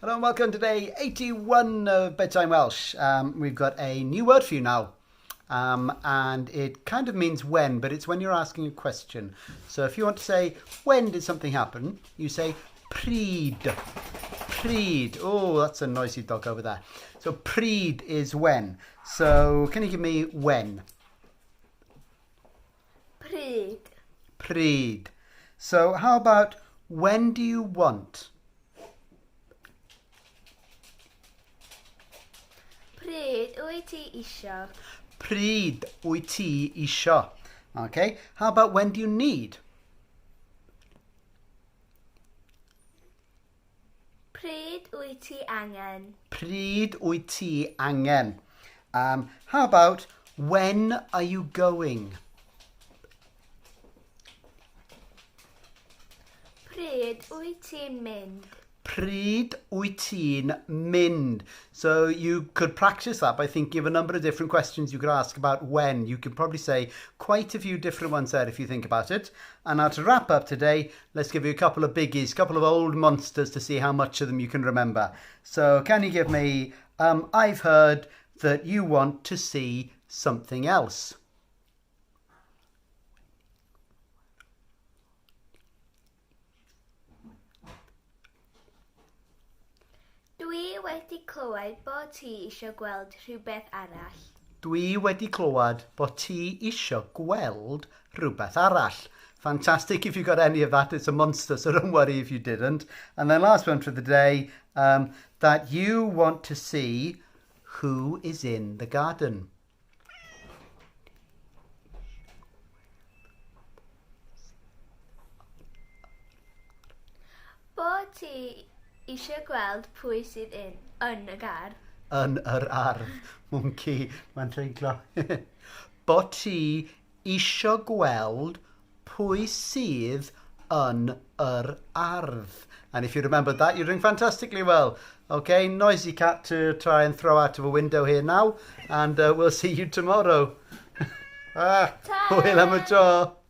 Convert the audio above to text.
Hello and welcome to day 81 of Bedtime Welsh. We've got a new word for you now. And it kind of means when, but it's when you're asking a question. So if you want to say, when did something happen? You say, pryd. Pryd. Oh, that's a noisy dog over there. So pryd is when. So can you give me when? Pryd. Pryd. So how about, when do you want? Pryd wyt ti isio? Pryd wyt ti isio? Okay. How about when do you need? Pryd wyt ti angen? Pryd wyt ti angen? How about when are you going? Pryd wyt ti'n mynd? Pryd wyt ti'n mynd? So you could practice that by thinking of a number of different questions you could ask about when. You could probably say quite a few different ones there if you think about it. And now to wrap up today, let's give you a couple of biggies, a couple of old monsters to see how much of them you can remember. So can you give me, I've heard that you want to see something else. Dwi wedi clywed bod ti isio gweld rhywbeth arall. Dwi wedi clywed bod ti isio gweld rhywbeth arall. Fantastic if you got any of that. It's a monster, so don't worry if you didn't. And then last one for the day, that you want to see who is in the garden. Bod ti isio gweld pwy sydd yn y gardd. Yn yr ardd. Monkey, mae'n treiglo. Bod ti isio gweld pwy sydd yn yr ardd. And if you remember that, you're doing fantastically well. Okay, noisy cat to try and throw out of a window here now. And we'll see you tomorrow. Ta! Hwyl am y tro.